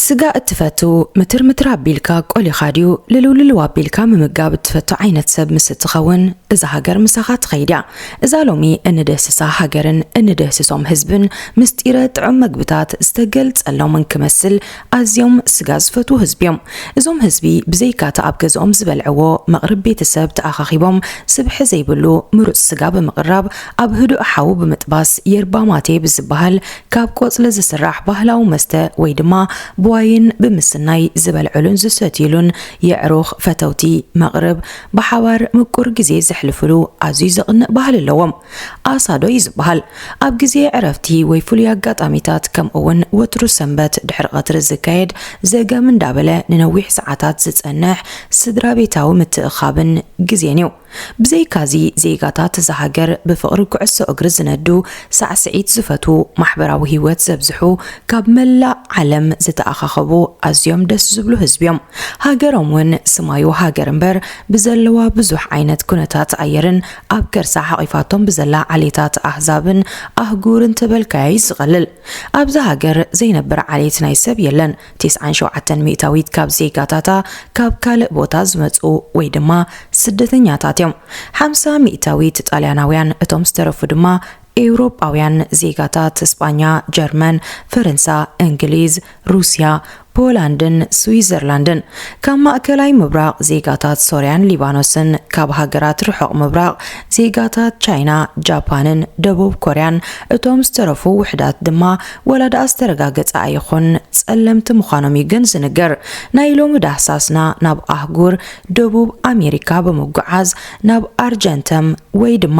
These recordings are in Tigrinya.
ስጋ እትፈቱ፣ ምትር ምትር ኣቢልካ ቆሊኻ ድዩ ልልው ልልው ኣቢልካ ምምጋብ እትፈቱ ዓይነት ሰብ ምስ እትኸውን፣ እዛ ሃገር ምሳኻ ትኸይድ እያ። እዛ ሎሚ እንድህስሳ ሃገርን እንድህስሶም ህዝብን ምስጢረ ጥዑም መግብታት ዝተገልጸሎምን ክመስል፣ ኣዝዮም ስጋ ዝፈትዉ ህዝቢ እዮም። እዞም ህዝቢ ብዘይካታ ኣብ ገዝኦም ዝበልዕዎ መቕርብ ቤተሰብ ተኣኻኺቦም ስብሒ ዘይብሉ ምሩጽ ስጋ ብምቕራብ ኣብ ህዱእ ሓዊ ብምጥባስ የርባ ማቴ ብዝበሃል ካብ ቆጽሊ ዝስራሕ ባህላዊ መስተ ወይ ድማ ብዋይን ብምስናይ ዝበልዕሉን ዝሰትይሉን የዕሩኽ ፈተውቲ መቕርብ ብሓባር ምቁር ግዜ ዘሕልፍሉ ኣዝዩ ዘቕንእ ባህሊ ኣለዎም። ኣሳዶ እዩ ዝበሃል። ኣብ ግዜ ዕረፍቲ ወይ ፍሉይ ኣጋጣሚታት ከምኡ እውን ወትሩ ሰንበት ድሕሪ ቀትሪ ዝካየድ ዘገም እንዳበለ ንነዊሕ ሰዓታት ዝጸንሕ ስድራ ቤታዊ ምትእኻብን ግዜን እዩ። ብዘይካዚ ዜጋታት እዛ ሃገር ብፍቕሪ ኩዕሶ እግሪ ዝነዱ፣ ሳዕስዒት ዝፈትዉ፣ ማሕበራዊ ህይወት ዘብዝሑ፣ ካብ መላእ ዓለም ዝተኣኻኸቡ ኣዝዮም ደስ ዝብሉ ህዝቢ እዮም። ሃገሮም እውን ስማዩ ሃገር እምበር ብዘለዋ ብዙሕ ዓይነት ኩነታት ኣየርን ኣብ ከርሳ ሓቒፋቶም ብዘላ ዓሌታት ኣህዛብን ኣህጉርን ተበልካያ እዩ ዝቐልል። ኣብዛ ሃገር ዘይነብር ዓሌት ናይ ሰብ የለን። ተስዓን ሸውዓተን ሚእታዊት ካብ ዜጋታታ ካብ ካልእ ቦታ ዝመጹ ወይ ድማ ስደተኛታት እዮም። ሓምሳ ሚእታዊት ጣልያናውያን፣ እቶም ዝተረፉ ድማ ኤውሮጳውያን ዜጋታት ስጳኛ፣ ጀርመን፣ ፈረንሳ፣ እንግሊዝ፣ ሩስያ፣ ፖላንድን ስዊዘርላንድን። ካብ ማእከላይ ምብራቕ ዜጋታት ሶርያን ሊባኖስን፣ ካብ ሃገራት ርሑቕ ምብራቕ ዜጋታት ቻይና፣ ጃፓንን ደቡብ ኮርያን፣ እቶም ዝተረፉ ውሕዳት ድማ ወላ ደኣ ዝተረጋገጸ ኣይኹን ጸለምቲ ምዃኖም እዩ ግን ዝንገር። ናይ ሎሚ ዳህሳስና ናብ ኣህጉር ደቡብ ኣሜሪካ ብምጉዓዝ ናብ ኣርጀንተም ወይ ድማ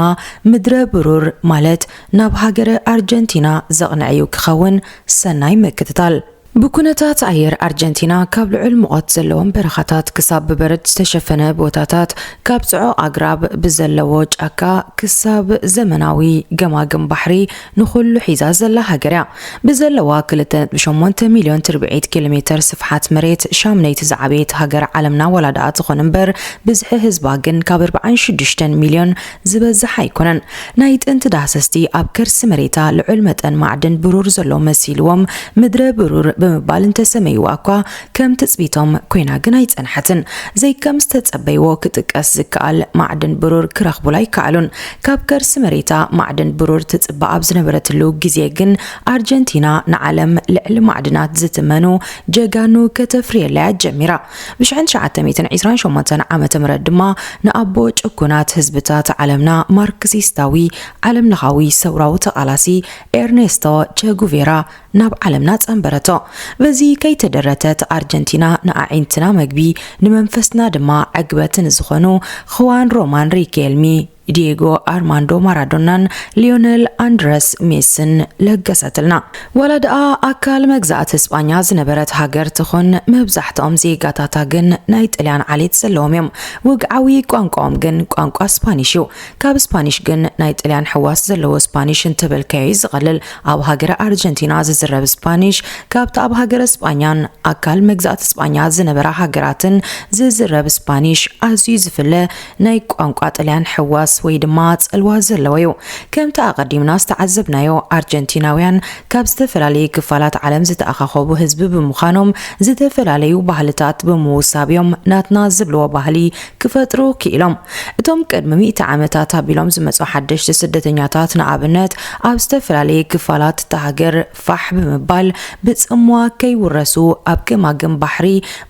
ምድረ ብሩር ማለት ናብ ሃገረ ኣርጀንቲና ዘቕንዕ እዩ ክኸውን። ሰናይ ምክትታል። ብኩነታት ኣየር ኣርጀንቲና ካብ ልዑል ሙቐት ዘለዎም በረኻታት ክሳብ ብበረድ ዝተሸፈነ ቦታታት፣ ካብ ጽዑቕ ኣግራብ ብዘለዎ ጫካ ክሳብ ዘመናዊ ገማግም ባሕሪ ንኹሉ ሒዛ ዘላ ሃገር እያ። ብዘለዋ ክልተ ነጥቢ ሸሞንተ ሚልዮን ትርብዒት ኪሎ ሜተር ስፍሓት መሬት ሻምነይቲ ዝዓበየት ሃገር ዓለምና ዋላ ደኣ ትኹን እምበር ብዝሒ ህዝባ ግን ካብ ኣርባዓን ሽዱሽተን ሚልዮን ዝበዝሕ ኣይኮነን። ናይ ጥንቲ ዳህሰስቲ ኣብ ከርሲ መሬታ ልዑል መጠን ማዕድን ብሩር ዘሎ መሲልዎም ምድረ ብሩር ብምባል እንተሰመይዋ እኳ ከም ትጽቢቶም ኮይና ግን ኣይጸንሐትን። ዘይከም ዝተጸበይዎ ክጥቀስ ዝከኣል ማዕድን ብሩር ክረኽቡላ ኣይከኣሉን። ካብ ከርሲ መሬታ ማዕድን ብሩር ትጽበ ኣብ ዝነበረትሉ ግዜ ግን ኣርጀንቲና ንዓለም ልዕሊ ማዕድናት ዝትመኑ ጀጋኑ ከተፍርየላ እያ ጀሚራ። ብ ሽሕን ትሽዓተ ሚእትን ዕስራን ሸሞንተን ዓመተ ምህረት ድማ ንኣቦ ጭኩናት ህዝብታት ዓለምና ማርክሲስታዊ ዓለምለኻዊ ሰውራዊ ተቓላሲ ኤርኔስቶ ቸ ጉቬራ ናብ ዓለምና ጸንበረቶ። በዚ ከይተደረተት ኣርጀንቲና ንኣዒንትና መግቢ ንመንፈስና ድማ ዕግበት ንዝኾኑ ኽዋን ሮማን ሪኬልሚ፣ ዲየጎ ኣርማንዶ ማራዶናን ሊዮነል ኣንድረስ ሜስን ለገሰትልና። ዋላ ደኣ ኣካል መግዛእቲ እስጳኛ ዝነበረት ሃገር ትኹን፣ መብዛሕትኦም ዜጋታታ ግን ናይ ጥልያን ዓሌት ዘለዎም እዮም። ውግዓዊ ቋንቋኦም ግን ቋንቋ ስፓኒሽ እዩ። ካብ ስፓኒሽ ግን ናይ ጥልያን ሕዋስ ዘለዎ ስፓኒሽ እንተበልካዮ እዩ ዝቐልል። ኣብ ሃገረ ኣርጀንቲና ዝዝረብ ስፓኒሽ ካብቲ ኣብ ሃገረ እስጳኛን ኣካል መግዛእቲ እስጳኛ ዝነበራ ሃገራትን ዝዝረብ ስፓኒሽ ኣዝዩ ዝፍለ ናይ ቋንቋ ጥልያን ሕዋስ ወይ ድማ ጽልዋ ዘለዎ እዩ። ከምቲ ኣቐዲምና ዝተዓዘብናዮ፣ ኣርጀንቲናውያን ካብ ዝተፈላለዩ ክፋላት ዓለም ዝተኣኻኸቡ ህዝቢ ብምዃኖም፣ ዝተፈላለዩ ባህልታት ብምውሳብ እዮም ናትና ዝብልዎ ባህሊ ክፈጥሩ ክኢሎም። እቶም ቅድሚ ሚእቲ ዓመታት ኣቢሎም ዝመጹ ሓደሽቲ ስደተኛታት፣ ንኣብነት፣ ኣብ ዝተፈላለየ ክፋላት እታ ሃገር ፋሕ ብምባል ብጽምዋ ከይውረሱ ኣብ ገማግም ባሕሪ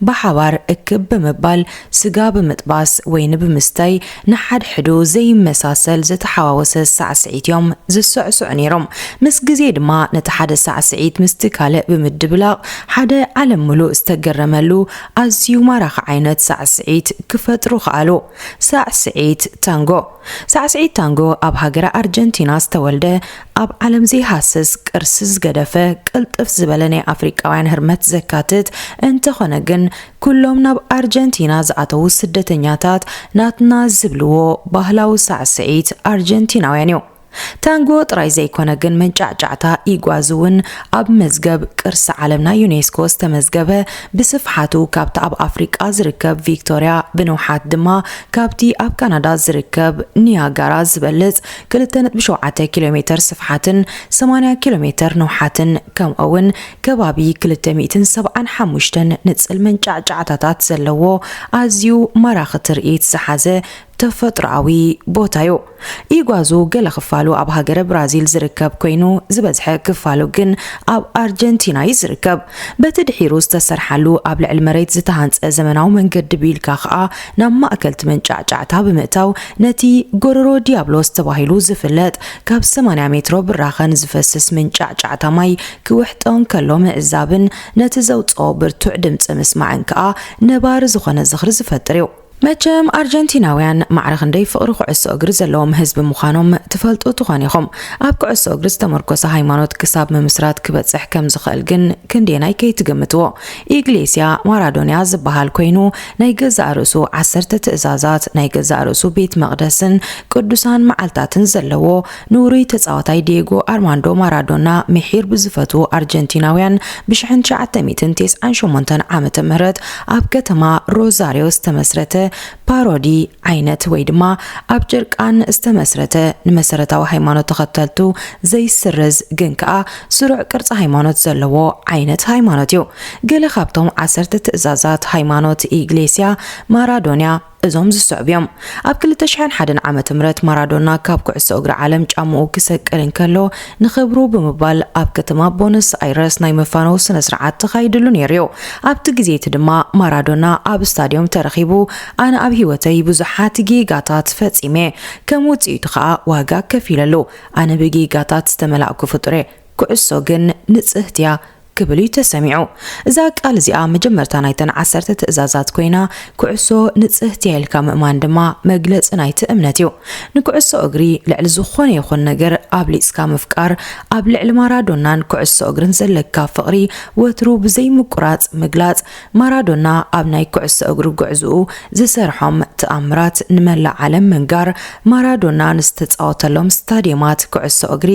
ብሓባር እክብ ብምባል፣ ስጋ ብምጥባስ፣ ወይኒ ብምስታይ፣ ንሓድሕዱ ዘይመሳሰል ዝተሓዋወሰ ሳዕስዒት እዮም ዝስዕስዑ ነይሮም። ምስ ግዜ ድማ ነቲ ሓደ ሳዕስዒት ምስቲ ካልእ ብምድብላቕ ሓደ ዓለም ምሉእ ዝተገረመሉ ኣዝዩ ማራኺ ዓይነት ሳዕስዒት ክፈጥሩ ከኣሉ። ሳዕስዒት ታንጎ። ሳዕስዒት ታንጎ ኣብ ሃገረ ኣርጀንቲና ዝተወልደ፣ ኣብ ዓለም ዘይሃስስ ቅርሲ ዝገደፈ፣ ቅልጥፍ ዝበለ ናይ ኣፍሪቃውያን ህርመት ዘካትት እንተኾነ ግን፣ ኩሎም ናብ ኣርጀንቲና ዝኣተዉ ስደተኛታት ናትና ዝብልዎ ባህላዊ ሳዕስዒት ኣርጀንቲናውያን እዩ። ታንጎ ጥራይ ዘይኮነ ግን መንጫዕጫዕታ ኢጓዙ እውን ኣብ መዝገብ ቅርሲ ዓለምና ዩኔስኮ ዝተመዝገበ፣ ብስፍሓቱ ካብቲ ኣብ ኣፍሪቃ ዝርከብ ቪክቶርያ፣ ብንውሓት ድማ ካብቲ ኣብ ካናዳ ዝርከብ ኒያጋራ ዝበልጽ፣ ክልተ ነጥቢ ሸውዓተ ኪሎ ሜተር ስፍሓትን ሰማንያ ኪሎ ሜተር ንውሓትን፣ ከምኡ እውን ከባቢ ክልተ ሚእትን ሰብዓን ሓሙሽተን ንጽል መንጫዕጫዕታታት ዘለዎ ኣዝዩ ማራኺ ትርኢት ዝሓዘ ተፈጥሮኣዊ ቦታ እዩ። ኢጓዙ ገለ ክፋሉ ኣብ ሃገረ ብራዚል ዝርከብ ኮይኑ፣ ዝበዝሐ ክፋሉ ግን ኣብ ኣርጀንቲና እዩ ዝርከብ። በቲ ድሒሩ ዝተሰርሓሉ ኣብ ልዕሊ መሬት ዝተሃንጸ ዘመናዊ መንገዲ ቢልካ ከኣ ናብ ማእከልቲ መንጫዕጫዕታ ብምእታው፣ ነቲ ጎረሮ ዲያብሎስ ተባሂሉ ዝፍለጥ ካብ ሰማንያ ሜትሮ ብራኸ ንዝፈስስ መንጫዕጫዕታ ማይ ክውሕጦ እንከሎ ምዕዛብን ነቲ ዘውጽኦ ብርቱዕ ድምጺ ምስማዕን ከኣ ነባሪ ዝኾነ ዝኽሪ ዝፈጥር እዩ። መቸም ኣርጀንቲናውያን ማዕረ ክንደይ ፍቕሪ ኩዕሶ እግሪ ዘለዎም ህዝቢ ምዃኖም ትፈልጡ ትኾኑ ኢኹም። ኣብ ኩዕሶ እግሪ ዝተመርኮሰ ሃይማኖት ክሳብ ምምስራት ክበጽሕ ከም ዝኽእል ግን ክንደየናይ ከይትግምትዎ። ኢግሌስያ ማራዶንያ ዝበሃል ኮይኑ፣ ናይ ገዛእ ርእሱ ዓሰርተ ትእዛዛት፣ ናይ ገዛእ ርእሱ ቤት መቕደስን ቅዱሳን መዓልታትን ዘለዎ፣ ንውሩይ ተጻዋታይ ዲየጎ ኣርማንዶ ማራዶና ምሒር ብዝፈትዉ ኣርጀንቲናውያን ብሽሕን ትሽዓተ ሚእትን ተስዓን ሸሞንተን ዓመተ ምህረት ኣብ ከተማ ሮዛሪዮ ዝተመስረተ ፓሮዲ ዓይነት ወይ ድማ ኣብ ጨርቃን ዝተመስረተ፣ ንመሰረታዊ ሃይማኖት ተኸተልቱ ዘይስርዝ ግን ከኣ ስሩዕ ቅርጺ ሃይማኖት ዘለዎ ዓይነት ሃይማኖት እዩ። ገለ ካብቶም ዓሰርተ ትእዛዛት ሃይማኖት ኢግሌስያ ማራዶንያ እዞም ዝስዕቡ እዮም። ኣብ ክልተ ሽሕን ሓደን ዓመተ ምህረት ማራዶና ካብ ኩዕሶ እግሪ ዓለም ጫምኡ ክሰቅል እንከሎ፣ ንኽብሩ ብምባል ኣብ ከተማ ቦነስ ኣይረስ ናይ መፋነዊ ስነ ስርዓት ተኻይድሉ ነይሩ እዩ። ኣብቲ ግዜ እቲ ድማ ማራዶና ኣብ ስታድዮም ተረኺቡ፣ ኣነ ኣብ ህይወተይ ብዙሓት ጌጋታት ፈጺመ፣ ከም ውጽኢቱ ኸኣ ዋጋ ከፊለሉ። ኣነ ብጌጋታት ዝተመላእኩ ፍጡር እየ፣ ኩዕሶ ግን ንጽህቲ እያ ክብል እዩ ተሰሚዑ። እዛ ቃል እዚኣ መጀመርታ ናይተን ዓሰርተ ትእዛዛት ኮይና፣ ኩዕሶ ንጽህቲ እያ ኢልካ ምእማን ድማ መግለጺ ናይቲ እምነት እዩ። ንኩዕሶ እግሪ ልዕሊ ዝኾነ ይኹን ነገር ኣብሊጽካ ምፍቃር፣ ኣብ ልዕሊ ማራዶናን ኩዕሶ እግርን ዘለካ ፍቕሪ ወትሩ ብዘይ ምቁራጽ ምግላጽ፣ ማራዶና ኣብ ናይ ኩዕሶ እግሪ ጉዕዞኡ ዝሰርሖም ተኣምራት ንመላእ ዓለም ምንጋር፣ ማራዶና ንዝተጻወተሎም ስታድየማት ኩዕሶ እግሪ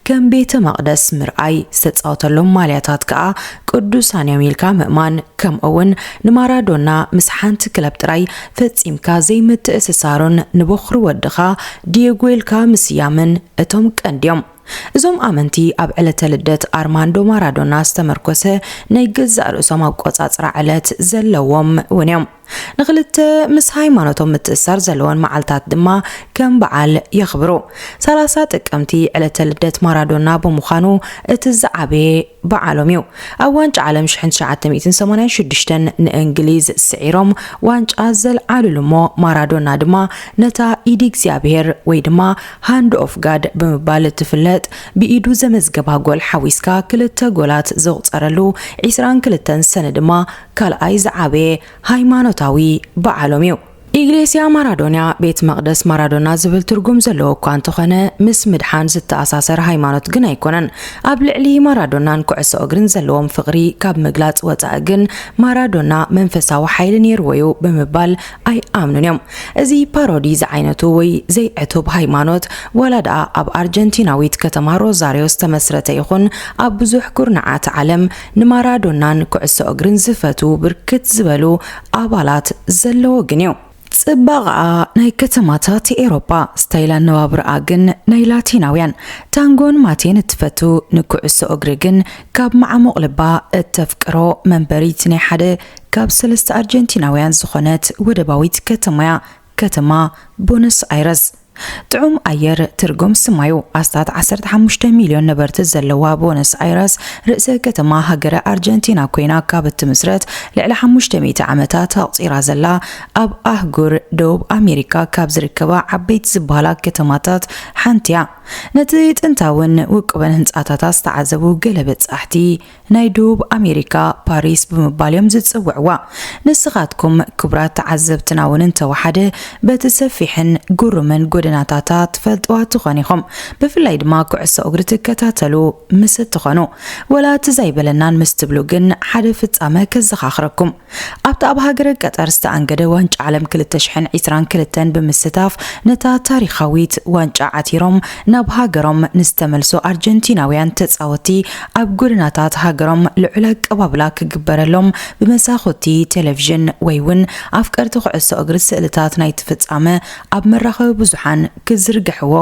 ከም ቤተ መቕደስ ምርኣይ፣ ዝተጻወተሎም ማልያታት ከኣ ቅዱሳን እዮም ኢልካ ምእማን፣ ከምኡ እውን ንማራዶና ምስ ሓንቲ ክለብ ጥራይ ፈጺምካ ዘይምትእስሳሩን ንበኹሪ ወድኻ ዲየጎ ኢልካ ምስያምን እቶም ቀንዲ እዮም። እዞም ኣመንቲ ኣብ ዕለተ ልደት ኣርማንዶ ማራዶና ዝተመርኮሰ ናይ ገዛእ ርእሶም ኣቆጻጽራ ዕለት ዘለዎም እውን እዮም። ንኽልተ ምስ ሃይማኖቶም ምትእስሳር ዘለወን መዓልታት ድማ ከም በዓል የኽብሩ። ሰላሳ ጥቅምቲ ዕለተ ልደት ማራዶና ብምዃኑ እቲ ዝዓበየ በዓሎም እዩ። ኣብ ዋንጫ ዓለም ሽሕን ትሽዓተ ሚእትን ሰማንያን ሽዱሽተን ንእንግሊዝ ስዒሮም ዋንጫ ዘልዓልሉ እሞ፣ ማራዶና ድማ ነታ ኢድ እግዚኣብሔር ወይ ድማ ሃንድ ኦፍ ጋድ ብምባል እትፍለጥ ብኢዱ ዘመዝገባ ጎል ሓዊስካ ክልተ ጎላት ዘቑጸረሉ፣ ዒስራን ክልተን ሰነ ድማ ካልኣይ ዝዓበየ ሃይማኖታዊ በዓሎም እዩ። ኢግሌስያ ማራዶና፣ ቤት መቕደስ ማራዶና ዝብል ትርጉም ዘለዎ እኳ እንተኾነ፣ ምስ ምድሓን ዝተኣሳሰር ሃይማኖት ግን ኣይኮነን። ኣብ ልዕሊ ማራዶናን ኩዕሶ እግርን ዘለዎም ፍቕሪ ካብ ምግላጽ ወጻኢ ግን፣ ማራዶና መንፈሳዊ ሓይሊ ነይርዎ እዩ ብምባል ኣይኣምኑን እዮም። እዚ ፓሮዲ ዝዓይነቱ ወይ ዘይዕቱብ ሃይማኖት፣ ዋላ ደኣ ኣብ ኣርጀንቲናዊት ከተማ ሮዛሪዮ ዝተመስረተ ይኹን፣ ኣብ ብዙሕ ኩርናዓት ዓለም ንማራዶናን ኩዕሶ እግርን ዝፈትዉ ብርክት ዝበሉ ኣባላት ዘለዎ ግን እዩ። ጽባቐኣ ናይ ከተማታት ኤውሮጳ፣ ስታይል ኣነባብራኣ ግን ናይ ላቲናውያን። ታንጎን ማቴን እትፈቱ፣ ንኩዕሶ እግሪ ግን ካብ መዓሙቕ ልባ እተፍቅሮ መንበሪት ናይ ሓደ ካብ ሰለስተ ኣርጀንቲናውያን ዝኾነት ወደባዊት ከተማያ፣ ከተማ ቦነስ ኣይረስ። ጥዑም ኣየር ትርጉም ስማዩ። ኣስታት ዓሰርተ ሓሙሽተ ሚልዮን ነበርቲ ዘለዋ ቦነስ ኣይረስ፣ ርእሰ ከተማ ሃገረ ኣርጀንቲና ኮይና ካብ እትምስረት ልዕሊ ሓሙሽተ ሚእቲ ዓመታት ኣቑጺራ ዘላ፣ ኣብ ኣህጉር ደቡብ ኣሜሪካ ካብ ዝርከባ ዓበይቲ ዝበሃላ ከተማታት ሓንቲ እያ። ነቲ ጥንታውን ውቁብን ህንጻታታ ዝተዓዘቡ ገለ በጻሕቲ፣ ናይ ደቡብ ኣሜሪካ ፓሪስ ብምባል እዮም ዝጽውዕዋ። ንስኻትኩም ክቡራት ተዓዘብትና እውን እንተወሓደ፣ በቲ ሰፊሕን ግሩምን ጎደናታታ ትፈልጥዋ ትኾን ኢኹም። ብፍላይ ድማ ኩዕሶ እግሪ ትከታተሉ ምስ እትኾኑ፣ ወላ እቲ ዘይበለናን ምስ ትብሉ ግን ሓደ ፍጻመ ከዘኻኽረኩም። ኣብቲ ኣብ ሃገረ ቀጠር ዝተኣንገደ ዋንጫ ዓለም ክልተ ሽሕን ዕስራን ክልተን ብምስታፍ ነታ ታሪኻዊት ዋንጫ ዓቲሮም ናብ ሃገሮም ንዝተመልሱ ኣርጀንቲናውያን ተጻወቲ ኣብ ጎደናታት ሃገሮም ልዑል ኣቀባብላ ክግበረሎም ብመሳኹቲ ቴሌቪዥን ወይ እውን ኣፍቀርቲ ኩዕሶ እግሪ ስእልታት ናይቲ ፍጻመ ኣብ መራኸቢ ብዙሓን ክዝርግሕዎ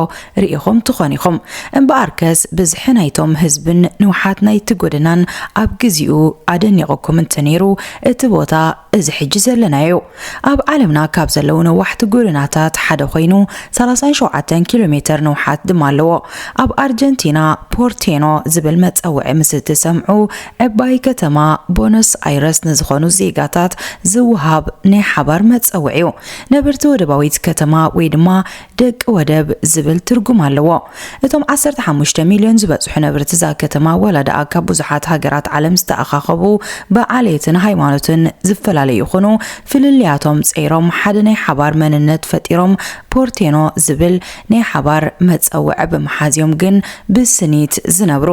ርኢኹም ትኾን ኢኹም። እምበኣርከስ ብዝሒ ናይቶም ህዝብን ንውሓት ናይቲ ጎደናን ኣብ ግዚኡ ኣደኒቑኩም እንተነይሩ እቲ ቦታ እዚ ሕጂ ዘለናዮ እዩ። ኣብ ዓለምና ካብ ዘለዉ ነዋሕቲ ጎደናታት ሓደ ኮይኑ ሰላሳን ሸውዓተን ኪሎ ሜተር ንውሓት ድማ ኣለዎ። ኣብ ኣርጀንቲና ፖርቴኖ ዝብል መጸውዒ ምስ እትሰምዑ ዕባይ ከተማ ቦነስ ኣይረስ ንዝኾኑ ዜጋታት ዝወሃብ ናይ ሓባር መጸውዒ እዩ። ነበርቲ ወደባዊት ከተማ ወይ ድማ ደቂ ወደብ ዝብል ትርጉም ኣለዎ። እቶም ዓሰርተ ሓሙሽተ ሚልዮን ዝበጽሑ ነበርቲ እዛ ከተማ ዋላ ደኣ ካብ ብዙሓት ሃገራት ዓለም ዝተኣኻኸቡ ብዓሌትን ሃይማኖትን ዝፈላለዩ ይኹኑ ፍልልያቶም ጸይሮም ሓደ ናይ ሓባር መንነት ፈጢሮም ፖርቴኖ ዝብል ናይ ሓባር መጸውዒ ብምሓዝ እዮም ግን ብስኒት ዝነብሩ።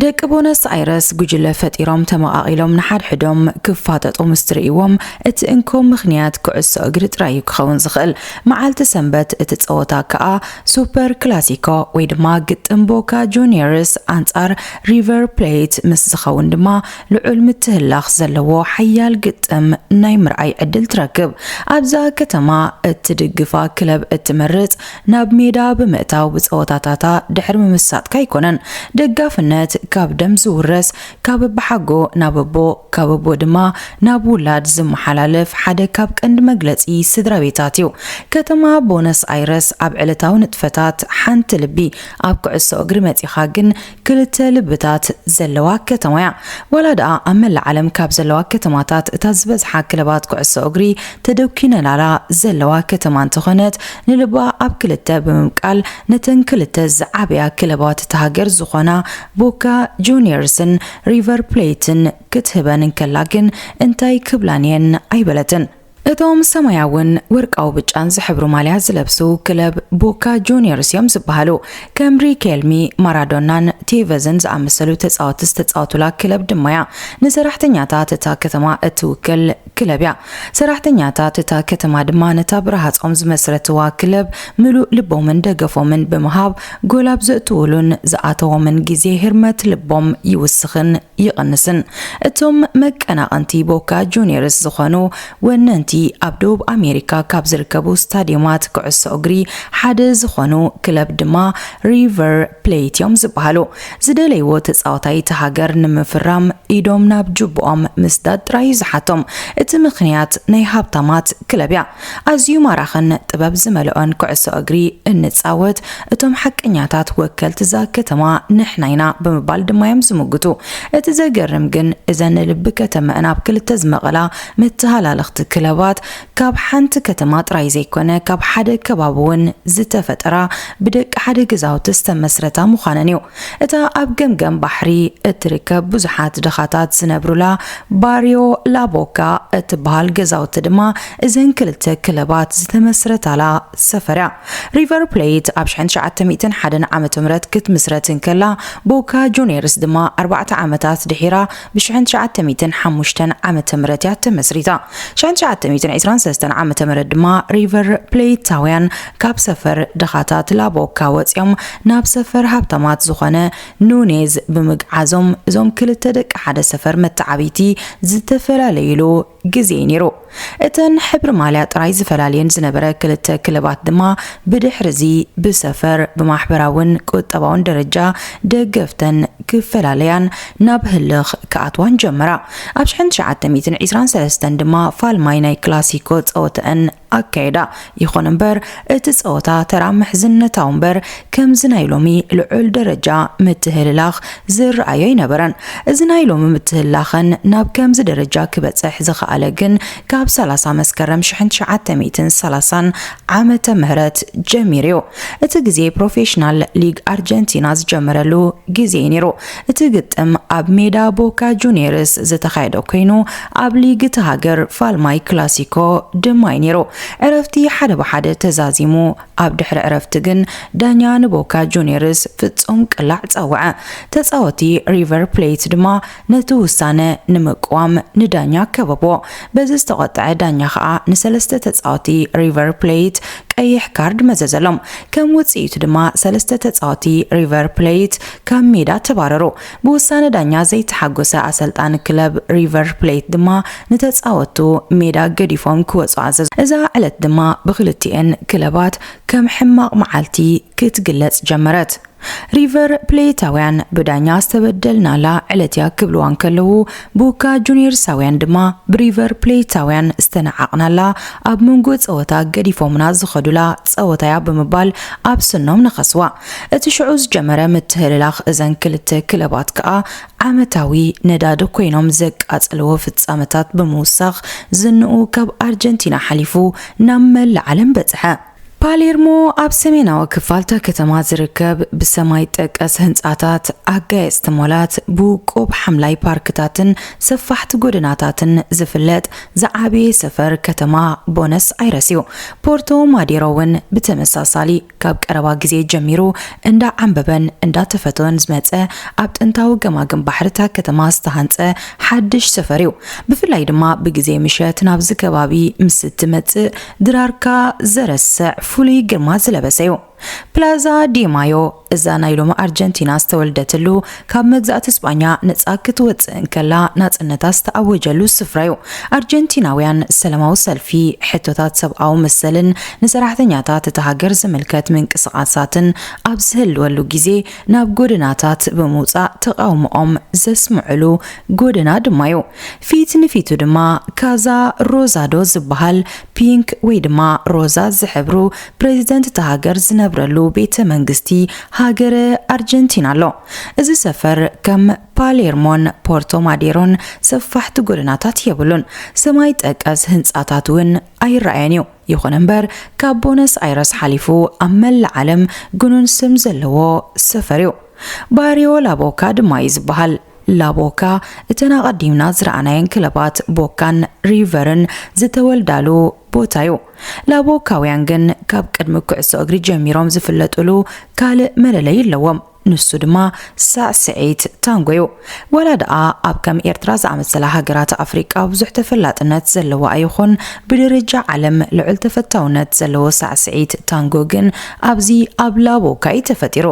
ደቂ ቦነስ ኣይረስ ጉጅለ ፈጢሮም ተመቓቒሎም ንሓድሕዶም ክፋጠጡ ምስ ትርእይዎም እቲ እንኮ ምኽንያት ኩዕሶ እግሪ ጥራይ እዩ ክኸውን ዝኽእል። መዓልቲ ሰንበት እቲ ጸወታ ከኣ ሱፐር ክላሲኮ ወይ ድማ ግጥም ቦካ ጁኒየርስ ኣንጻር ሪቨር ፕሌት ምስ ዝኸውን ድማ ልዑል ምትህላኽ ዘለዎ ሓያል ግጥም ናይ ምርኣይ ዕድል ትረክብ። ኣብዛ ከተማ እትድግፋ ክለብ እትመርጽ ናብ ሜዳ ብምእታው ብጸወታታታ ድሕሪ ምምሳጥካ ኣይኮነን። ደጋፍነት ካብ ደም ዝውረስ፣ ካብ ኣቦሓጎ ናብ ኣቦ፣ ካብ ኣቦ ድማ ናብ ውላድ ዝመሓላለፍ ሓደ ካብ ቀንዲ መግለጺ ስድራ ቤታት እዩ። ከተማ ቦነስ ኣይረስ ኣብ ዕለታዊ ንጥፈታት ሓንቲ ልቢ፣ ኣብ ኩዕሶ እግሪ መጺኻ ግን ክልተ ልብታት ዘለዋ ከተማ እያ። ዋላ ደኣ ኣብ መላእ ዓለም ካብ ዘለዋ ከተማታት እታ ዝበዝሓ ክለባት ኩዕሶ እግሪ ተደኲነላላ ዘለዋ ከተማ እንተኾነት፣ ንልባ ኣብ ክልተ ብምምቃል ነተን ክልተ ዝዓበያ ክለባት እታ ሃገር ዝኾና ቦካ ጁኒየርስን ሪቨር ፕሌትን ክትህበን እንከላ ግን እንታይ ክብላን እየን ኣይበለትን። እቶም ሰማያውን ወርቃዊ ብጫን ዝሕብሩ ማልያ ዝለብሱ ክለብ ቦካ ጁኒየርስ እዮም ዝበሃሉ። ከም ሪኬልሚ፣ ማራዶናን ቴቨዝን ዝኣመሰሉ ተጻወቲ ዝተጻወቱላ ክለብ ድማ እያ። ንሰራሕተኛታት እታ ከተማ እትውክል ክለብ እያ። ሰራሕተኛታት እታ ከተማ ድማ ነታ ብረሃጾም ዝመስረትዋ ክለብ ምሉእ ልቦምን ደገፎምን ብምሃብ ጎል ኣብ ዘእትውሉን ዝኣተዎምን ግዜ ህርመት ልቦም ይውስኽን ይቕንስን። እቶም መቀናቐንቲ ቦካ ጁኒየርስ ዝኾኑ ወነንቲ ኣብ ደቡብ ኣሜሪካ ካብ ዝርከቡ ስታዲየማት ኩዕሶ እግሪ ሓደ ዝኾኑ ክለብ ድማ ሪቨር ፕሌት እዮም ዝበሃሉ። ዝደለይዎ ተጻዋታይ እቲ ሃገር ንምፍራም ኢዶም ናብ ጅብኦም ምስዳድ ጥራይ እዩ ዝሓቶም። እቲ ምኽንያት ናይ ሃብታማት ክለብ እያ። ኣዝዩ ማራኽን ጥበብ ዝመልኦን ኩዕሶ እግሪ እንጻወት፣ እቶም ሓቀኛታት ወከልቲ እዛ ከተማ ንሕና ኢና ብምባል ድማ እዮም ዝምጉቱ። እቲ ዘገርም ግን እዘን ንልቢ ከተመአን ኣብ ክልተ ዝመቐላ መተሃላለኽቲ ክለባት ካብ ሓንቲ ከተማ ጥራይ ዘይኮነ ካብ ሓደ ከባቢ እውን ዝተፈጠራ ብደቂ ሓደ ገዛውቲ ዝተመስረታ ምዃነን እዩ። እታ ኣብ ገምገም ባሕሪ እትርከብ ብዙሓት ድኻታት ዝነብሩላ ባርዮ ላቦካ እትበሃል ገዛውቲ ድማ እዘን ክልተ ክለባት ዝተመስረታላ ሰፈር እያ። ሪቨር ፕሌት ኣብ ሽሕን ትሽዓተ ሚእትን ሓደን ዓመተ ምህረት ክትምስረት እንከላ፣ ቦካ ጁኒየርስ ድማ ኣርባዕተ ዓመታት ድሒራ ብሽሕን ትሽዓተ ሚእትን ሓሙሽተን ዓመተ ምህረት እያ ተመስሪታ። ሽሕን ትሽዓተ ሚእትን ዕስራን ሰለስተን ዓመተ ምህረት ድማ ሪቨር ፕሌታውያን ካብ ሰፈር ድኻታት ላቦካ ወጺኦም ናብ ሰፈር ሃብታማት ዝኾነ ኑኔዝ ብምግዓዞም፣ እዞም ክልተ ደቂ ሓደ ሰፈር መተዓብይቲ ዝተፈላለይሉ ግዜ እዩ ነይሩ። እተን ሕብሪ ማልያ ጥራይ ዝፈላልየን ዝነበረ ክልተ ክለባት ድማ ብድሕርዚ ብሰፈር፣ ብማሕበራውን ቁጠባውን ደረጃ ደገፍተን ክፈላለያን ናብ ህልኽ ክኣትዋን ጀመራ። ኣብ ሽሕን ትሽዓተ ሚእትን ዕስራን ሰለስተን ድማ ፋልማይ ናይ ክላሲኮ ጸወተአን ኣካየዳ። ይኹን እምበር፣ እቲ ጸወታ ተራ ምሕዝነታዊ እምበር፣ ከምዚ ናይ ሎሚ ልዑል ደረጃ ምትህልላኽ ዝረኣዮ ኣይነበረን። እዚ ናይ ሎሚ ምትህልላኸን ናብ ከምዚ ደረጃ ክበጽሕ ዝኸኣለ ግን ካብ ሰላሳ መስከረም ሽሕን ትሽዓተ ሚእትን ሰላሳን ዓመተ ምህረት ጀሚሩ እዩ። እቲ ግዜ ፕሮፌሽናል ሊግ ኣርጀንቲና ዝጀመረሉ ግዜ እዩ ነይሩ። እቲ ግጥም ኣብ ሜዳ ቦካ ጁኒየርስ ዝተኻየደ ኮይኑ፣ ኣብ ሊግ እቲ ሃገር ፋልማይ ክላሲኮ ድማ እዩ ነይሩ። ዕረፍቲ ሓደ ብሓደ ተዛዚሙ። ኣብ ድሕሪ ዕረፍቲ ግን ዳኛ ንቦካ ጁኒየርስ ፍጹም ቅላዕ ጸውዐ። ተጻወቲ ሪቨር ፕሌት ድማ ነቲ ውሳነ ንምቅዋም ንዳኛ ከበቦ። በዚ ዝተቆጠዐ ዳኛ ከኣ ንሰለስተ ተጻወቲ ሪቨር ፕሌት ቀይሕ ካርድ መዘዘሎም። ከም ውጽኢቱ ድማ ሰለስተ ተጻወቲ ሪቨር ፕሌት ካብ ሜዳ ተባረሩ። ብውሳነ ዳኛ ዘይተሓጎሰ ኣሰልጣኒ ክለብ ሪቨር ፕሌት ድማ ንተጻወቱ ሜዳ ገዲፎም ክወጹ ኣዘዙ። እዛ ዕለት ድማ ብክልቲኤን ክለባት ከም ሕማቕ መዓልቲ ክትግለጽ ጀመረት። ሪቨር ፕሌታውያን ብዳኛ ዝተበደልናላ ዕለት እያ ክብልዋ እንከለዉ፣ ቦካ ጁኒየርሳውያን ድማ ብሪቨር ፕሌታውያን ዝተነዓቕናላ፣ ኣብ መንጎ ጸወታ ገዲፎምና ዝኸዱላ ጸወታያ ብምባል ኣብ ስኖም ነኸስዋ። እቲ ሽዑ ዝጀመረ ምትህልላኽ እዘን ክልተ ክለባት ከኣ ዓመታዊ ነዳዲ ኮይኖም ዘቃጸልዎ ፍጻመታት ብምውሳኽ ዝንኡ ካብ ኣርጀንቲና ሓሊፉ ናብ መላእ ዓለም በጽሐ። ፓሌርሞ ኣብ ሰሜናዊ ክፋልታ ከተማ ዝርከብ ብሰማይ ጠቀስ ህንጻታት፣ ኣጋየጽቲ ሞላት፣ ብውቁብ ሓምላይ ፓርክታትን ሰፋሕቲ ጎደናታትን ዝፍለጥ ዝዓበየ ሰፈር ከተማ ቦነስ ኣይረስ እዩ። ፖርቶ ማዴሮ እውን ብተመሳሳሊ ካብ ቀረባ ግዜ ጀሚሩ እንዳ ዓምበበን እንዳ ተፈተወን ዝመጸ ኣብ ጥንታዊ ገማግም ባሕርታ ከተማ ዝተሃንጸ ሓድሽ ሰፈር እዩ። ብፍላይ ድማ ብግዜ ምሸት ናብዚ ከባቢ ምስ እትመጽእ ድራርካ ዘረስዕ ፍሉይ ግርማ ዝለበሰ እዩ። ፕላዛ ዲ ማዮ እዛ ናይ ሎሚ ኣርጀንቲና ዝተወልደትሉ ካብ መግዛእቲ ስጳኛ ነጻ ክትወጽእ እንከላ ናጽነታ ዝተኣወጀሉ ስፍራ እዩ። ኣርጀንቲናውያን ሰላማዊ ሰልፊ፣ ሕቶታት ሰብኣዊ መሰልን ንሰራሕተኛታት እታ ሃገር ዝምልከት ምንቅስቓሳትን ኣብ ዝህልወሉ ግዜ ናብ ጎደናታት ብምውጻእ ተቓውሞኦም ዘስምዕሉ ጎደና ድማ እዩ። ፊት ንፊቱ ድማ ካዛ ሮዛዶ ዝበሃል ፒንክ ወይ ድማ ሮዛ ዝሕብሩ ፕሬዚደንት እታ ሃገር ዝነብረሉ ቤተ መንግስቲ ሃገረ ኣርጀንቲና ኣሎ። እዚ ሰፈር ከም ፓሌርሞን ፖርቶ ማዴሮን ሰፋሕቲ ጎደናታት የብሉን። ሰማይ ጠቀስ ህንጻታት እውን ኣይረኣየን እዩ። ይኹን እምበር ካብ ቦነስ ኣይረስ ሓሊፉ ኣብ መላእ ዓለም ግኑን ስም ዘለዎ ሰፈር እዩ። ባርዮ ላቦካ ድማ እዩ ዝበሃል። ላቦካ እተን ኣቐዲምና ዝረኣናየን ክለባት ቦካን ሪቨርን ዝተወልዳሉ ቦታ እዩ። ላቦካውያን ግን ካብ ቅድሚ ኩዕሶ እግሪ ጀሚሮም ዝፍለጡሉ ካልእ መለለይ ኣለዎም። ንሱ ድማ ሳዕስዒት ታንጎ እዩ። ዋላ ደኣ ኣብ ከም ኤርትራ ዝኣመሰላ ሃገራት ኣፍሪቃ ብዙሕ ተፈላጥነት ዘለዋ ኣይኹን፣ ብደረጃ ዓለም ልዑል ተፈታውነት ዘለዎ ሳዕስዒት ታንጎ ግን ኣብዚ ኣብ ላቦካ እዩ ተፈጢሩ።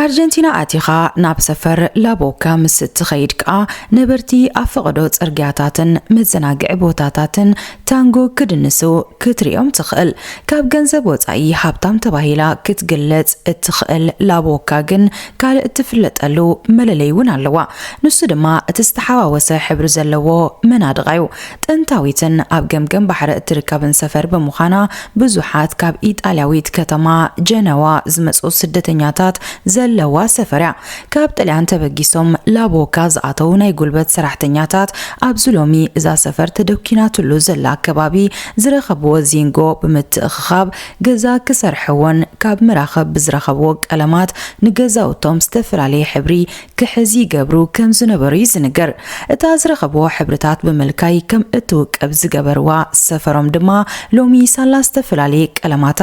ኣርጀንቲና ኣቲኻ ናብ ሰፈር ላቦካ ምስ እትኸይድ ከኣ ነበርቲ ኣብ ፈቐዶ ጽርግያታትን መዘናግዒ ቦታታትን ታንጎ ክድንሱ ክትሪኦም ትኽእል። ካብ ገንዘብ ወጻኢ ሃብታም ተባሂላ ክትግለጽ እትኽእል ላቦካ ግን ካልእ እትፍለጠሉ መለለይ እውን ኣለዋ። ንሱ ድማ እቲ ዝተሓዋወሰ ሕብሪ ዘለዎ መናድቓ እዩ። ጥንታዊትን ኣብ ገምገም ባሕሪ እትርከብን ሰፈር ብምዃና ብዙሓት ካብ ኢጣልያዊት ከተማ ጀነዋ ዝመጹ ስደተኛታት ዘለዋ ሰፈር እያ። ካብ ጥልያን ተበጊሶም ላቦካ ዝኣተዉ ናይ ጉልበት ሰራሕተኛታት ኣብዚ ሎሚ እዛ ሰፈር ተደኪናትሉ ዘላ ከባቢ ዝረኸብዎ ዚንጎ ብምትእኽኻብ ገዛ ክሰርሕዎን ካብ መራኽብ ብዝረኸብዎ ቀለማት ንገዛውቶም ዝተፈላለየ ሕብሪ ክሕዝ ይገብሩ ከም ዝነበሩ እዩ ዝንገር። እታ ዝረኸብዎ ሕብርታት ብምልካይ ከም እትውቀብ ዝገበርዋ ሰፈሮም ድማ ሎሚ ሳላ ዝተፈላለየ ቀለማታ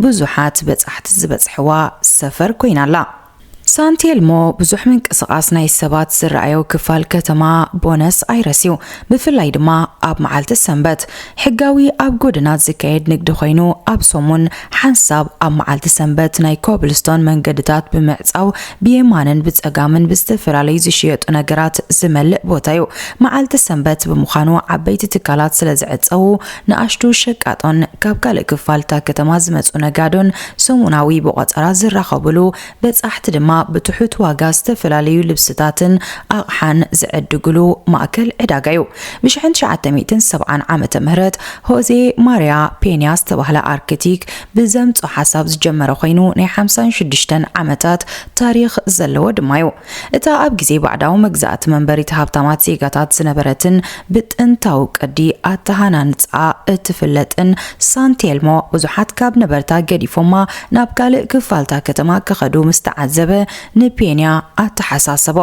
ብዙሓት በጻሕቲ ዝበጽሕዋ ሰፈር ኮይና ኣላ። ሳንቴልሞ ብዙሕ ምንቅስቓስ ናይ ሰባት ዝረኣዮ ክፋል ከተማ ቦነስ ኣይረስ እዩ፣ ብፍላይ ድማ ኣብ መዓልቲ ሰንበት። ሕጋዊ ኣብ ጎደና ዝካየድ ንግዲ ኮይኑ፣ ኣብ ሰሙን ሓንሳብ ኣብ መዓልቲ ሰንበት ናይ ኮብልስቶን መንገድታት ብምዕጻው ብየማንን ብጸጋምን ብዝተፈላለዩ ዝሽየጡ ነገራት ዝመልእ ቦታ እዩ። መዓልቲ ሰንበት ብምዃኑ ዓበይቲ ትካላት ስለ ዝዕጸዉ፣ ንኣሽቱ ሸቃጦን ካብ ካልእ ክፋል እታ ከተማ ዝመጹ ነጋዶን ሰሙናዊ ብቆጸራ ዝራኸቡሉ በጻሕቲ ድማ ብትሑት ዋጋ ዝተፈላለዩ ልብስታትን ኣቕሓን ዝዕድግሉ ማእከል ዕዳጋ እዩ። ብ ትሽዓተ ሚእትን ሰብዓን ዓመተ ምህረት ሆዜ ማርያ ፔንያ ዝተባህለ ኣርክቲክ ብዘምጾ ሓሳብ ዝጀመረ ኮይኑ ናይ ሓምሳን ሽዱሽተን ዓመታት ታሪኽ ዘለዎ ድማ እዩ። እታ ኣብ ግዜ ባዕዳዊ መግዛእቲ መንበሪት ሃብታማት ዜጋታት ዝነበረትን ብጥንታዊ ቅዲ ኣተሃናንጻ እትፍለጥን ሳንቴልሞ ብዙሓት ካብ ነበርታ ገዲፎማ ናብ ካልእ ክፋልታ ከተማ ክኸዱ ምስ ተዓዘበ ንፔንያ ኣተሓሳሰቦ።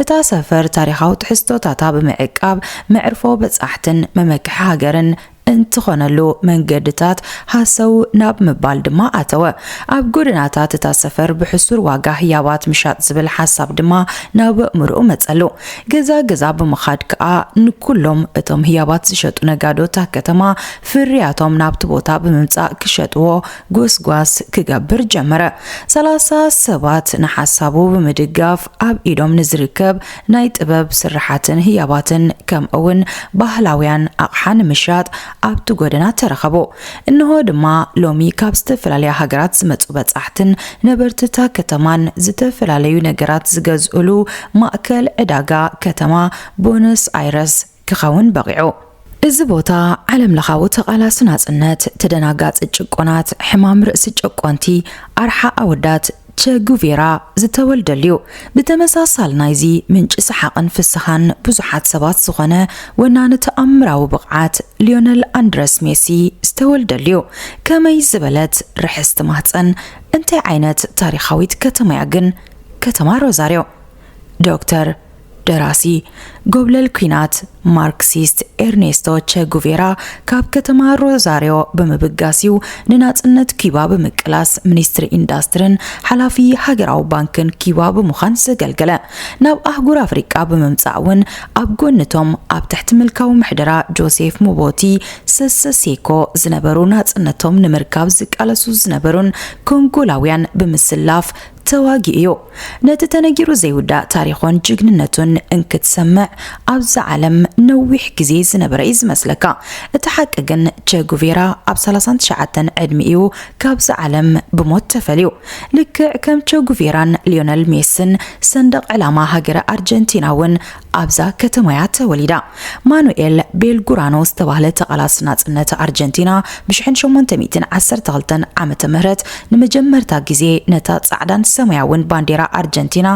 እታ ሰፈር ታሪኻዊ ትሕዝቶታታ ብምዕቃብ መዕርፎ በጻሕትን መመክሒ ሃገርን እንትኾነሉ መንገድታት ሃሰው ናብ ምባል ድማ ኣተወ። ኣብ ጎደናታት እታ ሰፈር ብሕሱር ዋጋ ህያባት ምሻጥ ዝብል ሓሳብ ድማ ናብ ኣእምሮኡ መጸሉ። ገዛ ገዛ ብምኻድ ከኣ ንኩሎም እቶም ህያባት ዝሸጡ ነጋዶ እታ ከተማ ፍርያቶም ናብቲ ቦታ ብምምጻእ ክሸጥዎ ጎስጓስ ክገብር ጀመረ። ሰላሳ ሰባት ንሓሳቡ ብምድጋፍ ኣብ ኢዶም ንዝርከብ ናይ ጥበብ ስርሓትን ህያባትን ከምኡውን ባህላውያን ኣቕሓ ንምሻጥ ኣብቲ ጎደና ተረኸቡ። እንሆ ድማ ሎሚ ካብ ዝተፈላለያ ሃገራት ዝመጹ በጻሕትን ነበርቲ እታ ከተማን ዝተፈላለዩ ነገራት ዝገዝእሉ ማእከል ዕዳጋ ከተማ ቦነስ ኣይረስ ክኸውን በቒዑ። እዚ ቦታ ዓለምለኻዊ ተቓላሲ ናጽነት፣ ተደናጋጺ ጭቆናት፣ ሕማም ርእሲ ጨቆንቲ፣ ኣርሓ ኣወዳት ቸ ጉቬራ ዝተወልደሉ እዩ። ብተመሳሳሊ ናይዚ ምንጪ ሰሓቕን ፍስሃን ብዙሓት ሰባት ዝኾነ ወናኒ ተኣምራዊ ብቕዓት ሊዮነል ኣንድረስ ሜሲ ዝተወልደሉ እዩ። ከመይ ዝበለት ርሕስቲ ማህጸን! እንታይ ዓይነት ታሪኻዊት ከተማ እያ ግን ከተማ ሮዛርዮ! ዶክተር፣ ደራሲ፣ ጎብለል ኲናት ማርክሲስት ኤርኔስቶ ቸ ጉቬራ ካብ ከተማ ሮዛርዮ ብምብጋስ እዩ ንናጽነት ኪባ ብምቅላስ ሚኒስትሪ ኢንዳስትርን ሓላፊ ሃገራዊ ባንክን ኪባ ብምዃን ዘገልገለ። ናብ ኣህጉር ኣፍሪቃ ብምምጻእ እውን ኣብ ጎንቶም ኣብ ትሕቲ ምልካዊ ምሕደራ ጆሴፍ ሞቦቲ ሰሰ ሴኮ ዝነበሩ ናጽነቶም ንምርካብ ዝቃለሱ ዝነበሩን ኮንጎላውያን ብምስላፍ ተዋጊኡ እዩ። ነቲ ተነጊሩ ዘይውዳእ ታሪኹን ጅግንነቱን እንክትሰምዕ፣ ኣብዛ ዓለም ነዊሕ ግዜ ዝነበረ እዩ ዝመስለካ። እቲ ሓቂ ግን፣ ቸ ጉቬራ ኣብ ሰላሳን ትሽዓተን ዕድሚኡ ካብዛ ዓለም ብሞት ተፈልዩ። ልክዕ ከም ቸ ጉቬራን ሊዮነል ሜስን፣ ሰንደቕ ዕላማ ሃገረ ኣርጀንቲና እውን ኣብዛ ከተማ እያ ተወሊዳ። ማኑኤል ቤልጉራኖ ዝተባህለ ተቓላሲ ናጽነት ኣርጀንቲና፣ ብ ሸሞንተ ሚእትን ዓሰርተ ክልተን ዓመተ ምህረት ንመጀመርታ ግዜ ነታ ጻዕዳን ሰማያውን ባንዴራ ኣርጀንቲና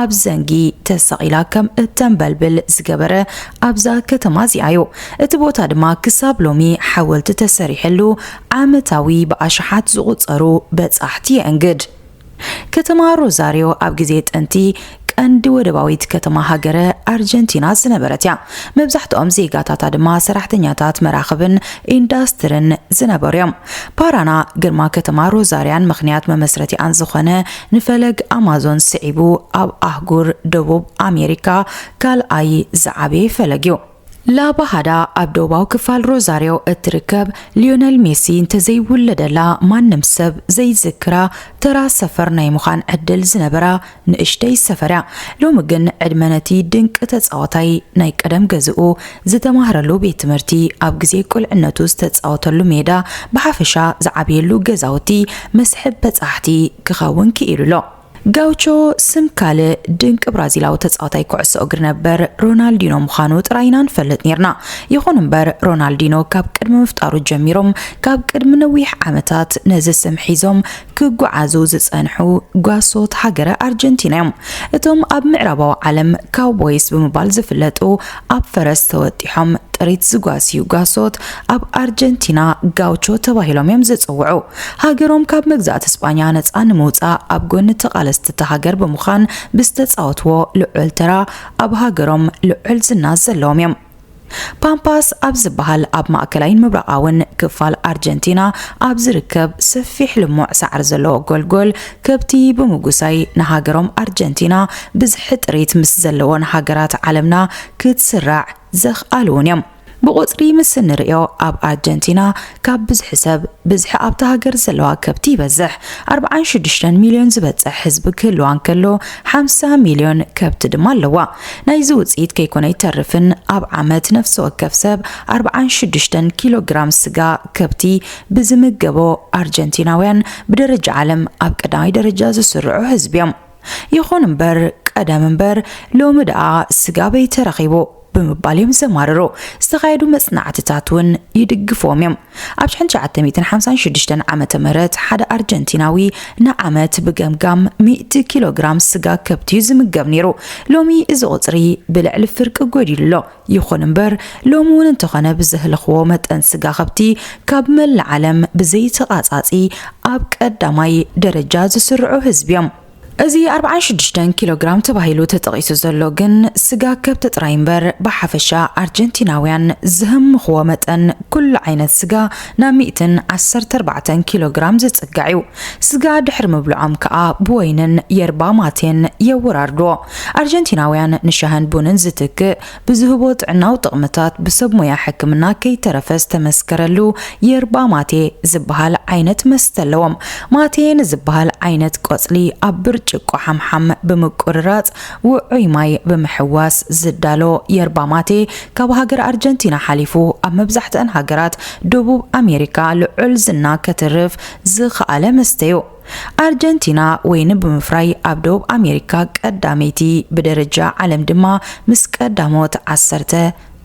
ኣብ ዘንጊ ተሰቒላ ከም እተንበልብል ዝገበረ ኣብዛ ከተማ እዚኣ እዩ። እቲ ቦታ ድማ ክሳብ ሎሚ ሓወልቲ ተሰሪሕሉ ዓመታዊ ብኣሽሓት ዝቑጸሩ በጻሕቲ የእንግድ። ከተማ ሮዛርዮ ኣብ ግዜ ጥንቲ ቀንዲ ወደባዊት ከተማ ሃገረ ኣርጀንቲና ዝነበረት እያ። መብዛሕትኦም ዜጋታታ ድማ ሰራሕተኛታት መራኽብን ኢንዳስትርን ዝነበሩ እዮም። ፓራና ግርማ ከተማ ሮዛርያን ምኽንያት መመስረቲኣን ዝኾነ ንፈለግ ኣማዞን ስዒቡ ኣብ ኣህጉር ደቡብ ኣሜሪካ ካልኣይ ዝዓበየ ፈለግ እዩ። ላባሃዳ ኣብ ደቡባዊ ክፋል ሮዛርዮ እትርከብ፣ ሊዮነል ሜሲ እንተዘይውለደላ ማንም ሰብ ዘይዝክራ ተራ ሰፈር ናይ ምዃን ዕድል ዝነበራ ንእሽተይ ሰፈር እያ። ሎሚ ግን ዕድመ ነቲ ድንቂ ተጻዋታይ ናይ ቀደም ገዝኡ ዝተማህረሉ ቤት ትምህርቲ፣ ኣብ ግዜ ቁልዕነቱ ዝተጻወተሉ ሜዳ፣ ብሓፈሻ ዝዓበየሉ ገዛውቲ መስሕብ በጻሕቲ ክኸውን ክኢሉ ኣሎ። ጋውቾ ስም ካልእ ድንቂ ብራዚላዊ ተጻዋታይ ኩዕሶ እግሪ ነበር ሮናልዲኖ ምዃኑ ጥራይ ኢና ንፈልጥ ኔርና። ይኹን እምበር፣ ሮናልዲኖ ካብ ቅድሚ ምፍጣሩ ጀሚሮም፣ ካብ ቅድሚ ነዊሕ ዓመታት ነዚ ስም ሒዞም ክጓዓዙ ዝጸንሑ ጓሶት ሃገረ ኣርጀንቲና እዮም። እቶም ኣብ ምዕራባዊ ዓለም ካውቦይስ ብምባል ዝፍለጡ፣ ኣብ ፈረስ ተወጢሖም ጥሪት ዝጓስዩ ጓሶት ኣብ ኣርጀንቲና ጋውቾ ተባሂሎም እዮም ዝጽውዑ። ሃገሮም ካብ መግዛእቲ ስጳኛ ነጻ ንምውጻእ ኣብ ጎኒ ተቓለስቲ እታ ሃገር ብምዃን ብዝተጻወትዎ ልዑል ተራ ኣብ ሃገሮም ልዑል ዝና ዘለዎም እዮም። ፓምፓስ ኣብ ዝበሃል ኣብ ማእከላይን ምብራቓውን ክፋል ኣርጀንቲና ኣብ ዝርከብ ሰፊሕ ልሙዕ ሳዕሪ ዘለዎ ጎልጎል ከብቲ ብምጉሳይ ንሃገሮም ኣርጀንቲና ብዝሒ ጥሪት ምስ ዘለዎን ሃገራት ዓለምና ክትስራዕ ዘኽኣሉ እውን እዮም። ብቑጽሪ ምስ እንርእዮ፣ ኣብ ኣርጀንቲና ካብ ብዝሒ ሰብ፣ ብዝሒ ኣብታ ሃገር ዘለዋ ከብቲ ይበዝሕ። ኣርብዓን ሽዱሽተን ሚልዮን ዝበጽሕ ህዝቢ ክህልዋ እንከሎ፣ ሓምሳ ሚልዮን ከብቲ ድማ ኣለዋ። ናይዚ ውጽኢት ከይኮነ ኣይተርፍን፣ ኣብ ዓመት ነፍሲ ወከፍ ሰብ ኣርብዓን ሽዱሽተን ኪሎ ግራም ስጋ ከብቲ ብዝምገቦ፣ ኣርጀንቲናውያን ብደረጃ ዓለም ኣብ ቀዳማይ ደረጃ ዝስርዑ ህዝቢ እዮም። ይኹን እምበር፣ ቀደም እምበር፣ ሎሚ ደኣ ስጋ በይ ተረኺቡ ብምባል እዮም ዘማርሩ። ዝተኻየዱ መጽናዕትታት እውን ይድግፍዎም እዮም። ኣብ ሽሕን ትሽዓተ ሚእትን ሓምሳን ሽዱሽተን ዓመተ ምህረት ሓደ ኣርጀንቲናዊ ንዓመት ብገምጋም ሚእቲ ኪሎ ግራም ስጋ ከብቲ እዩ ዝምገብ ነይሩ። ሎሚ እዚ ቁጽሪ ብልዕሊ ፍርቂ ጎዲሉ ኣሎ። ይኹን እምበር፣ ሎሚ እውን እንተኾነ ብዘህለኽዎ መጠን ስጋ ከብቲ ካብ መላእ ዓለም ብዘይተቓጻጺ ኣብ ቀዳማይ ደረጃ ዝስርዑ ህዝቢ እዮም። እዚ ኣርባዓን ሽዱሽተን ኪሎ ግራም ተባሂሉ ተጠቒሱ ዘሎ ግን ስጋ ከብቲ ጥራይ እምበር፣ ብሓፈሻ ኣርጀንቲናውያን ዝህምኽዎ መጠን ኩሉ ዓይነት ስጋ ናብ ሚእትን ዓሰርተ ኣርባዕተን ኪሎ ግራም ዝጽጋዕ እዩ። ስጋ ድሕሪ ምብልዖም ከኣ ብወይንን የርባ ማቴን የወራርድዎ። ኣርጀንቲናውያን ንሻህን ቡንን ዝትክእ ብዝህቦ ጥዕናዊ ጥቕምታት ብሰብ ሞያ ሕክምና ከይተረፈ ዝተመስከረሉ የርባ ማቴ ዝበሃል ዓይነት መስተ ኣለዎም። ማቴ ንዝበሃል ዓይነት ቆጽሊ ኣብ ብርጭቆ ሓምሓም ብምቁርራጽ ውዑይ ማይ ብምሕዋስ ዝዳሎ የርባ ማቴ ካብ ሃገር ኣርጀንቲና ሓሊፉ ኣብ መብዛሕትአን ሃገራት ደቡብ ኣሜሪካ ልዑል ዝና ከትርፍ ዝኸኣለ መስተ እዩ። ኣርጀንቲና ወይኒ ብምፍራይ ኣብ ደቡብ ኣሜሪካ ቀዳመይቲ፣ ብደረጃ ዓለም ድማ ምስ ቀዳሞት ዓሰርተ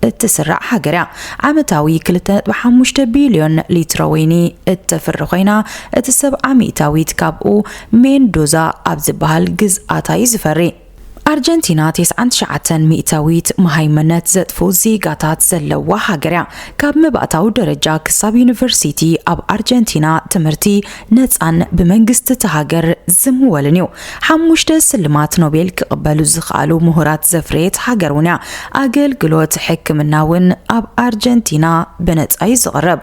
እትስራዕ ሃገር እያ። ዓመታዊ ክልተ ነጥቢ ሓሙሽተ ቢልዮን ሊትሮ ወይኒ እተፍሪ ኮይና፣ እቲ ሰብዓ ሚእታዊት ካብኡ ሜንዶዛ ኣብ ዝበሃል ግዝኣታ እዩ ዝፈሪ። ኣርጀንቲና ተስዓን ትሽዓተን ሚእታዊት መሃይመነት ዘጥፉ ዜጋታት ዘለዋ ሃገር እያ። ካብ መባእታዊ ደረጃ ክሳብ ዩኒቨርሲቲ ኣብ ኣርጀንቲና ትምህርቲ ነጻን ብመንግስቲ እታ ሃገር ዝምወልን እዩ። ሓሙሽተ ስልማት ኖቤል ክቕበሉ ዝኸኣሉ ምሁራት ዘፍረየት ሃገር እውን እያ። ኣገልግሎት ሕክምና እውን ኣብ ኣርጀንቲና ብነጻ እዩ ዝቕረብ።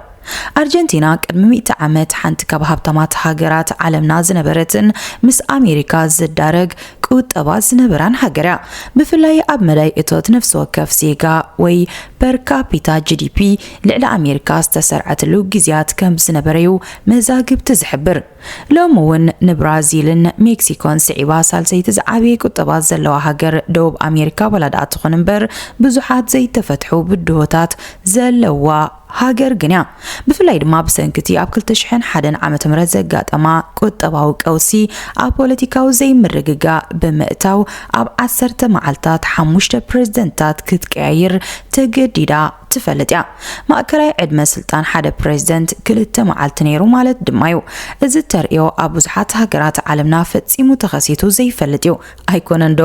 ኣርጀንቲና ቅድሚ ሚእቲ ዓመት ሓንቲ ካብ ሃብታማት ሃገራት ዓለምና ዝነበረትን ምስ ኣሜሪካ ዝዳረግ ቁጠባ ዝነበራን ሃገር እያ። ብፍላይ ኣብ መዳይ እቶት ነፍሲ ወከፍ ዜጋ ወይ ፐር ካፒታ ጂ ዲ ፒ ልዕሊ ኣሜሪካ ዝተሰርዐትሉ ግዜያት ከም ዝነበረ እዩ መዛግብቲ ዝሕብር። ሎሚ እውን ንብራዚልን ሜክሲኮን ስዒባ ሳልሰይቲ ዝዓበየ ቁጠባ ዘለዋ ሃገር ደቡብ ኣሜሪካ ዋላ ደኣ ትኹን እምበር፣ ብዙሓት ዘይተፈትሑ ብድሆታት ዘለዋ ሃገር ግን እያ። ብፍላይ ድማ ብሰንኪ እቲ ኣብ ክልተ ሽሕን ሓደን ዓመተ ምህረት ዘጋጠማ ቁጠባዊ ቀውሲ ኣብ ፖለቲካዊ ዘይምርግጋእ ብምእታው ኣብ ዓሰርተ መዓልታት ሓሙሽተ ፕሬዝደንታት ክትቀያይር ተገዲዳ ትፈልጥ እያ። ማእከላይ ዕድመ ስልጣን ሓደ ፕሬዝደንት ክልተ መዓልቲ ነይሩ ማለት ድማ እዩ። እዚ ተርእዮ ኣብ ብዙሓት ሃገራት ዓለምና ፈጺሙ ተኸሲቱ ዘይፈልጥ እዩ። ኣይኮነን ዶ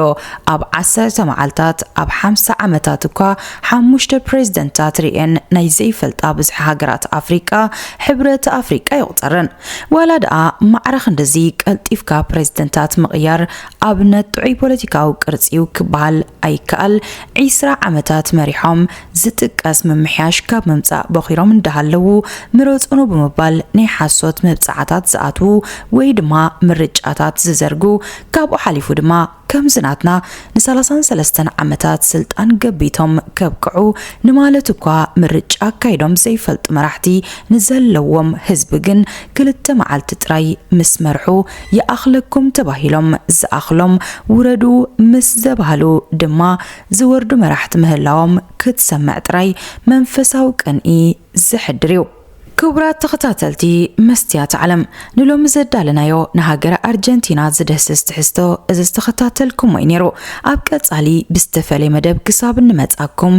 ኣብ ዓሰርተ መዓልታት ኣብ ሓምሳ ዓመታት እኳ ሓሙሽተ ፕሬዝደንታት ርእየን ናይ ዘይፈልጣ ብዝሒ ሃገራት ኣፍሪቃ ሕብረት ኣፍሪቃ ይቑጸረን። ዋላ ደኣ ማዕረ ክንድዚ ቀልጢፍካ ፕሬዝደንታት ምቕያር ኣብነት ጥዑይ ፖለቲካዊ ቅርጺ እዩ ክበሃል ኣይከኣል። ዒስራ ዓመታት መሪሖም ዝጥቀስ ምምሕያሽ ካብ ምምጻእ ቦኺሮም እንዳሃለዉ ምረጹኑ ብምባል ናይ ሓሶት መብጽዓታት ዝኣትዉ ወይ ድማ ምርጫታት ዝዘርጉ፣ ካብኡ ሓሊፉ ድማ ከምዚ ናትና ንሰላሳን ሰለስተን ዓመታት ስልጣን ገቢቶም ከብቅዑ ንማለት እኳ ምርጫ ኣካይዶም ዘይፈልጡ መራሕቲ ንዘለዎም ህዝቢ ግን ክልተ መዓልቲ ጥራይ ምስ መርሑ ይኣኽለኩም ተባሂሎም ዝኣኽሎም ውረዱ ምስ ዘባህሉ ድማ ዝወርዱ መራሕቲ ምህላዎም ክትሰምዕ ጥራይ መንፈሳዊ ቅንኢ ዘሕድር እዩ። ክቡራት ተኸታተልቲ መስትያት ዓለም፣ ንሎሚ ዘዳለናዮ ንሃገረ ኣርጀንቲና ዝድህስስ ትሕዝቶ እዚ ዝተኸታተልኩሞ እዩ ነይሩ። ኣብ ቀጻሊ ብዝተፈለየ መደብ ክሳብ እንመጻኩም